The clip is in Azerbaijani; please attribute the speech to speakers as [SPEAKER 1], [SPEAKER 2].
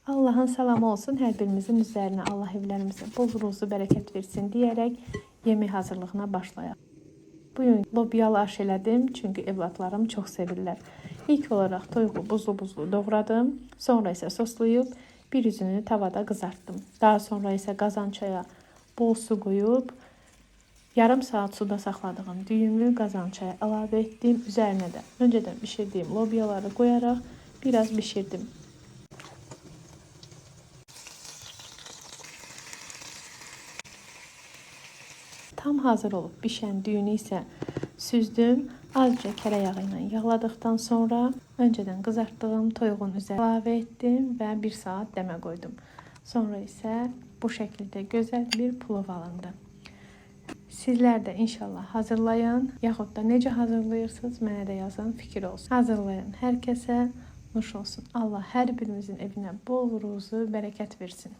[SPEAKER 1] Allahın salamı olsun hər birimizin üzərinə. Allah evlərimizə bol ruzu bərəkət versin deyərək yemək hazırlığına başlayaq. Bugün lobyalı aş elədim, çünki evlatlarım çox sevirlər. İlk olaraq toyuğu buzlu-buzlu doğradım, sonra isə soslayıb bir yüzünü tavada qızartdım. Daha sonra isə qazan çaya bol su qoyub yarım saat suda saxladığım düyümü qazan çaya əlavə etdim. Üzərinə də öncədən bişirdiyim lobyaları qoyaraq biraz bişirdim. Tam hazır olub bişən düyünü isə süzdüm. Azca kərə yağı ilə yağladıqdan sonra öncədən qızartdığım toyuğun üzərinə əlavə etdim və 1 saat dəmə qoydum. Sonra isə bu şəkildə gözəl bir plov alındı. Sizlər də inşallah hazırlayın, yaxud da necə hazırlayırsınız, mənə də yazın, fikir olsun. Hazırlayın hər kəsə nuş olsun. Allah hər birimizin evinə bol ruzu, bərəkət versin.